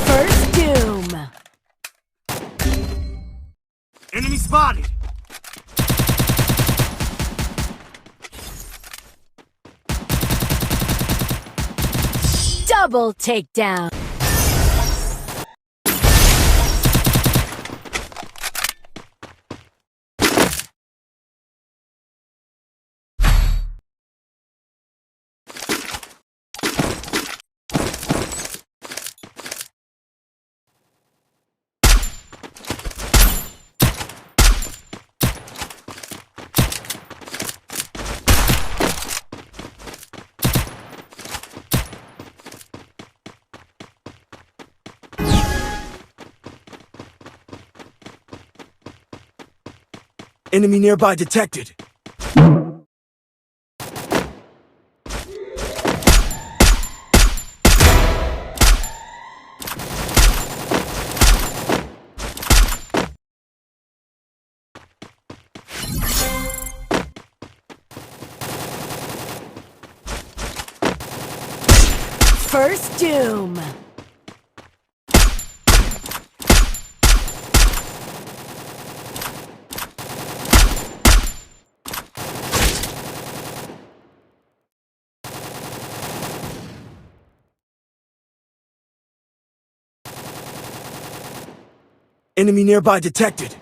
First Doom. Enemy spotted. Double takedown. Enemy nearby detected. First Doom. Enemy nearby detected.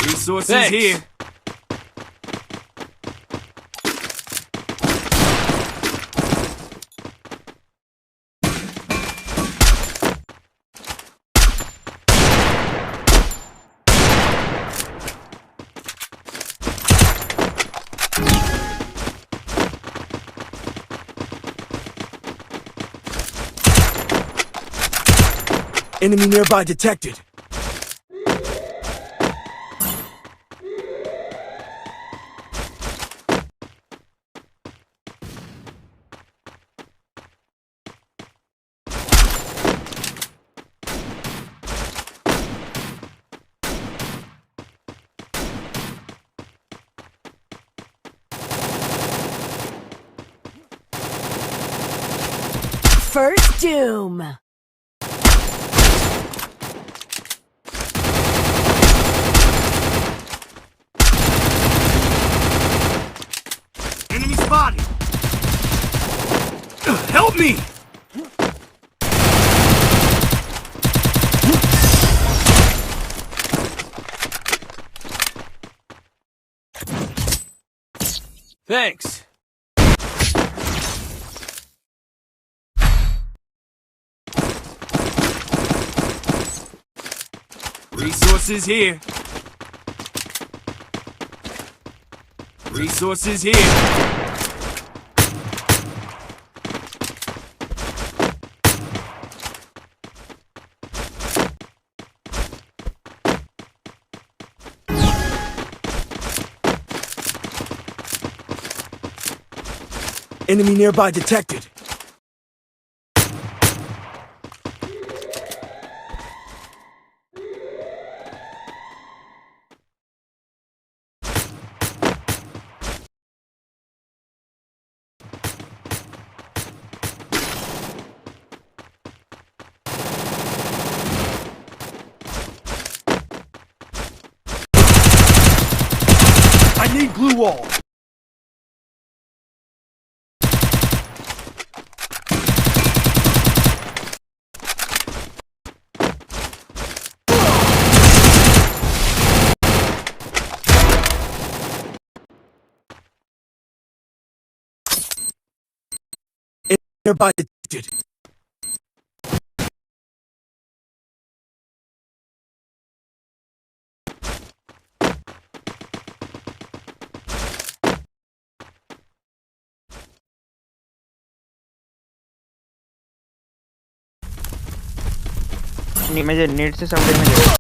Resources Thanks. Here. Enemy nearby detected. First Doom. Enemy spotted. Help me! Thanks. Resources here. Resources here. Enemy nearby detected. I need glue wall. Nearby detected. नहीं, मुझे नेट से साउंड नहीं।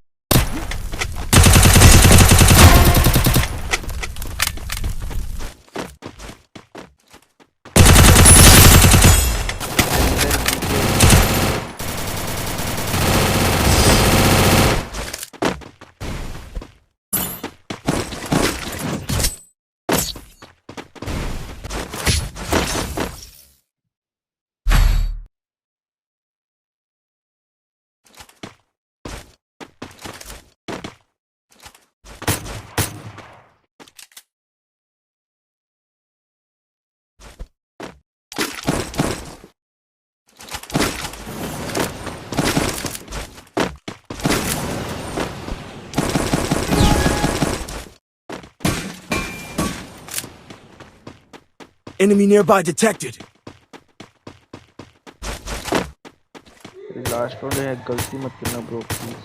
Enemy nearby detected. Last round है, गलती मत करना bro, please.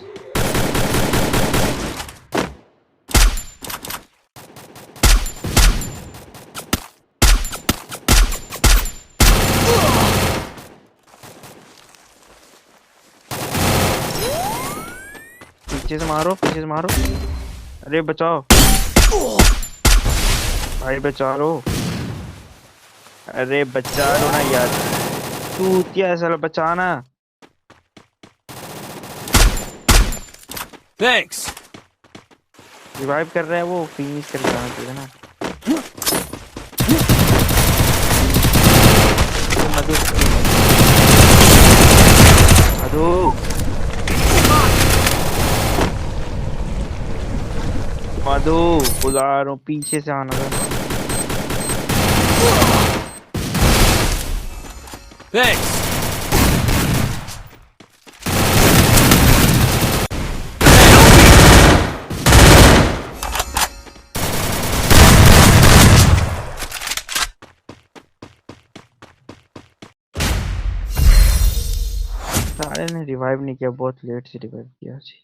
पीछे से मारो, पीछे से मारो। अरे बचाओ भाई, बचा लो। अरे बचा लो ना यार, तू क्या है साला, बचाना। Thanks. रिवाइव कर रहा है वो, फिनिश कर रहा है ना। मधु, मधु, मधु, बुला रहा हूँ, पीछे से आना था। Thanks. साले ने रिवाइव नहीं किया, बहुत लेट से रिवाइव किया जी।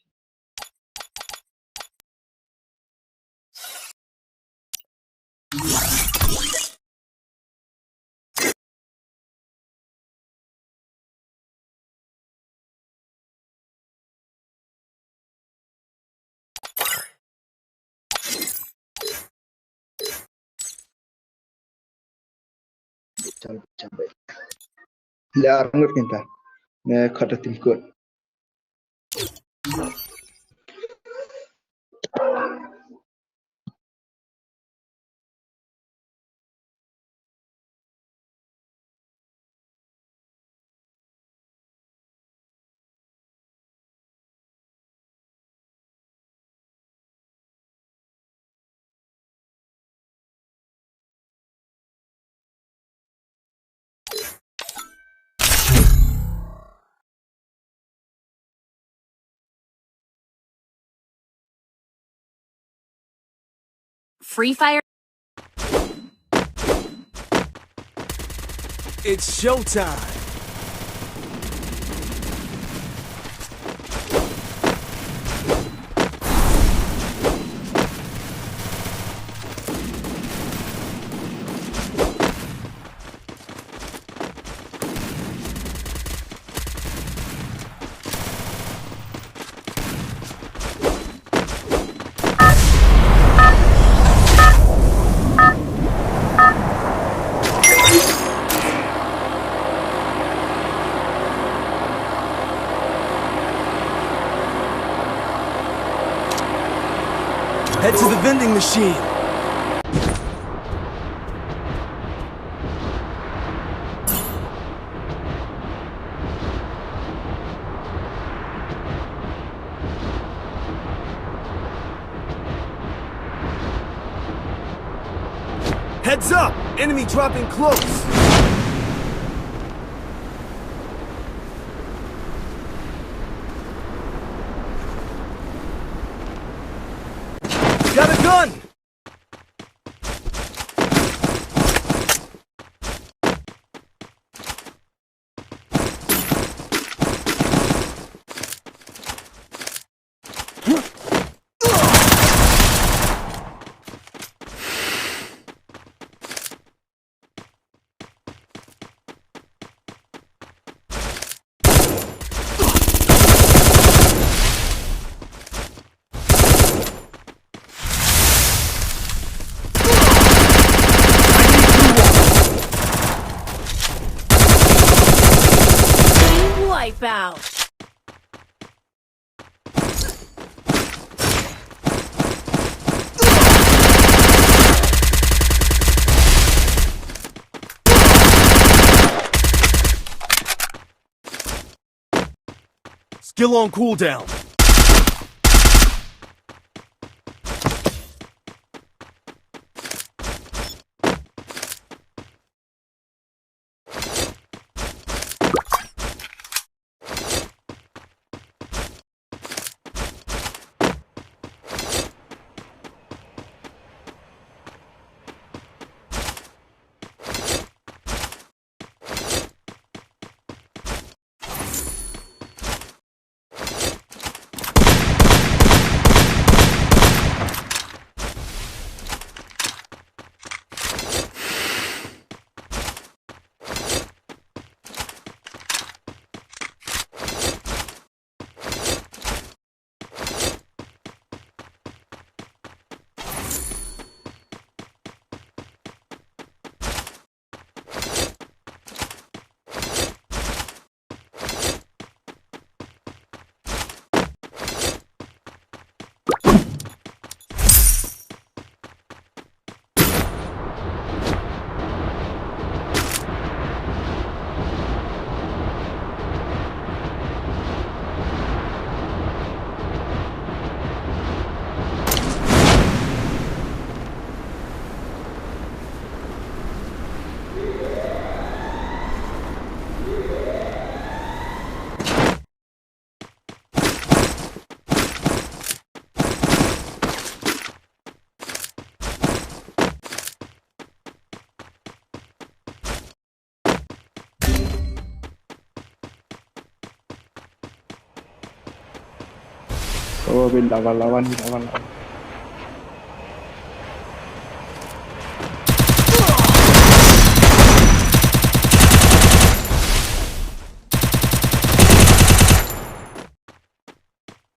चल, चल भाई। ले आ रहा हूँ, किंता मैं खटा तुमको। Free Fire. It's showtime. Head to the vending machine. Heads up! Enemy dropping close! Got a gun! Team wipeout. Skill on cooldown. Oh, bin lawan lawan, bin lawan lawan.